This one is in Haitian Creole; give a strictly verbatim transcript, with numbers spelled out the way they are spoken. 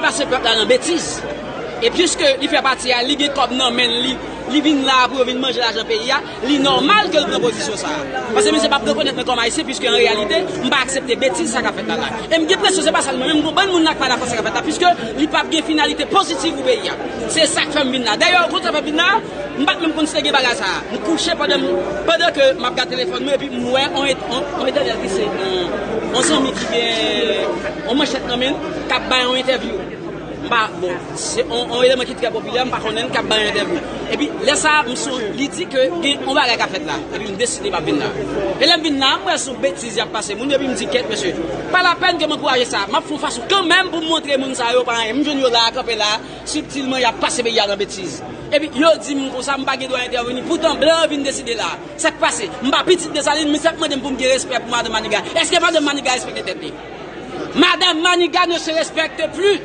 Pase pèp la nan betiz. E piske li fè pati a, li gen kòb nan men li, li vin la pou yo vin manje lajan peyi a, li nòmal ke l pran pozisyon sa a. Paske misye p ap rekonèt mwen kòm ayisyen, piske an reyalite, m pa aksepte betiz sa k ap fèt la la. E m gen enpresyon se pa sèl mwen menm, m gen yon bann moun la k pa dakò sa k ap fèt la, piske li p ap gen finalite pozitiv pou peyi a. Se sa k fè m vin la. Dayè, kote sa fè m vin la, m pa t menm konn si te gen bagay sa a. M kouche pandan m, pandan ke m ap gade telefòn mwen, epi m wè on, on, on entèvyal ki se on, on zanmi ki gen on manchèt nan men l, k ap bay on entèvyou. M pa, bon, se on, on eleman ki trè popilè, m pa konnen l, k ap bay entèvyou. Epi, lè sa a, m sou, li di ke gen yon bagay k ap fèt la. Epi, m deside m ap vin la. E lè m vin la, m wè se yon betiz y ap pase moun yo, epi m di, kèt, mesye, pa lapèn ke m ankouraje sa. M ap fè yon fason kanmenm pou m montre moun sa yo pa anyen. M jwenn yo la, kanpe la, sibtilman, y ap pase peyi a nan betiz. Epi, yo di m konsa, m pa gen dwa entèveni. Poutan, blan yo vin deside la. Sa k pase? M pa pitit Desalin, misye ap mande m pou m gen respè pou madanm Maniga. Èske madanm Maniga respekte tèt li? Madame Maniga ne se respecte plus.